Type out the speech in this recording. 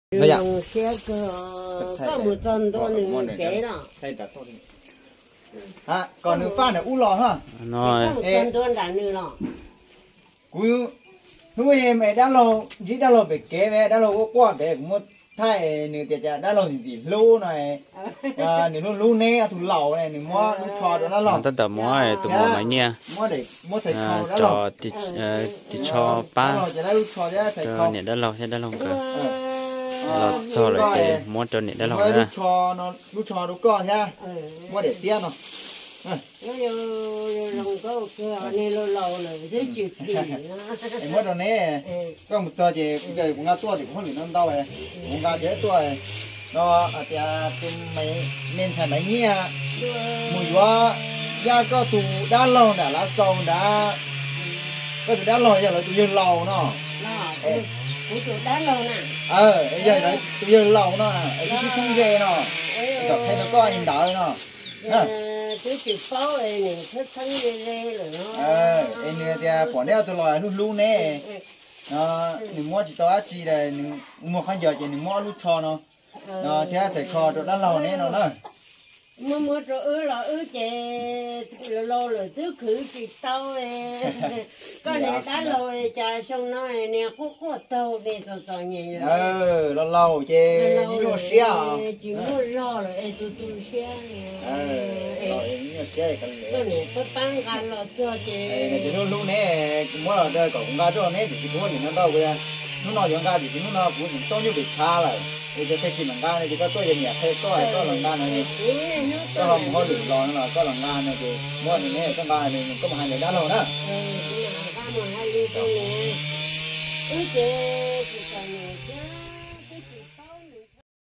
Zoo siab kawg, koj mus txog ntua nws kev los, kom nws faj nws ub los ha. Koj mus txog ntua nram nws los. Kuv hnub me dab laug ntsib dab laug pem kev me dab laug quaj quaj pem kuv muab thaij nws tias cas dab laug ntxim ntxim hlub no, nws hlub hlub neb ob tug laus ne, nws muab lub tsho rau dab laug. Tab tom muab tus muam Maiv Nyiaj muab txhais khau dab laug, ris tsho pab rau niam dab laug thiab dab laug nkawd. Los txog lawm ces muab rau niam dab laug na. Lub tsho rau koj thiab, muab daim tiab no. Es muab rau neb, koj mus txog ces kuv nqa tuaj ces kuv hauj lwm no ntau, kuv nqa ces tuaj no hais tias tus me ntxhais Maiv Nyiaj mus yuav Yaj koj tus dab laug nram Lav Xaus nrad, koj tus dab laug yog lawv tus yawg laus no. Yog lawv tus yawg laus no, es twb txheeb ze no, kom qhia rau koj li ntawd no. Es nws tias pom neb ob tug los hlub hlub neb, nws muab tsis tau dab tsi, nws muag khaub ncaws ces nws muab ob lub tsho no thiab txhais kho rau dab laug neb no na. Muab muab rau wb los wb ces laus lawm twb khwv tsis tau. Koj niag dab laug cas xyoo no niag quaj quaj taug niag txom txom nyem. Laus laus ces nyuaj siab, tsis muaj zog lawm es tus tu siab. Koj niam pab pab nqa los txog ces hlub hlub neb, kuv muab los kom kuv nqa tuaj neb tiam sis kuv hauj lwm no ntau, hnub no yuav nqa tiam sis hnub no kuv tseem txob nyuj pem tshav lawm, es tag kis mam nqa no ces koj tuaj ces niam qhia koj, koj los nqa no, koj ho mus hauj lwm los no los koj los nqa no ces muab neb koj nqa, koj mus hais ntawd dab laug na. Wb ces tsis tau nws thiab.